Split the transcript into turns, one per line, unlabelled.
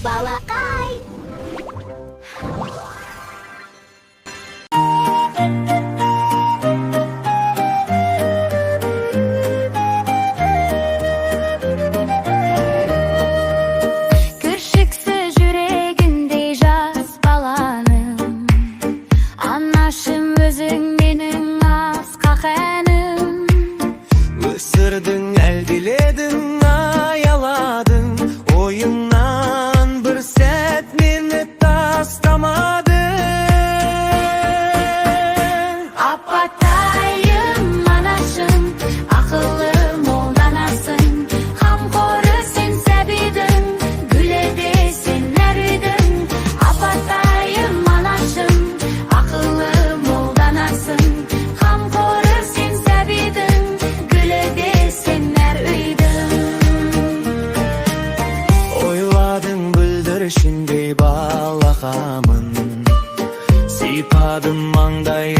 Балақай.
Кіршіксіз жүрегіндей жас баланың. Анашым, өзің менің асқақ әнім.
Өсірдің, әлдиледің, аяладың. Ойыңнан бір сәт мені тастамадың.
Апатайым, анашым, ақылы мол данасың. Қамқоры сен сәбидің, гүлі де сен әр үйдің. Апатайым, анашым, ақылы мол данасың. Қамқоры сен сәбидің, гүлі де сен әр үйдің.
Ойладың бүлдіршіндей бала қамын. Сипадым маңдай.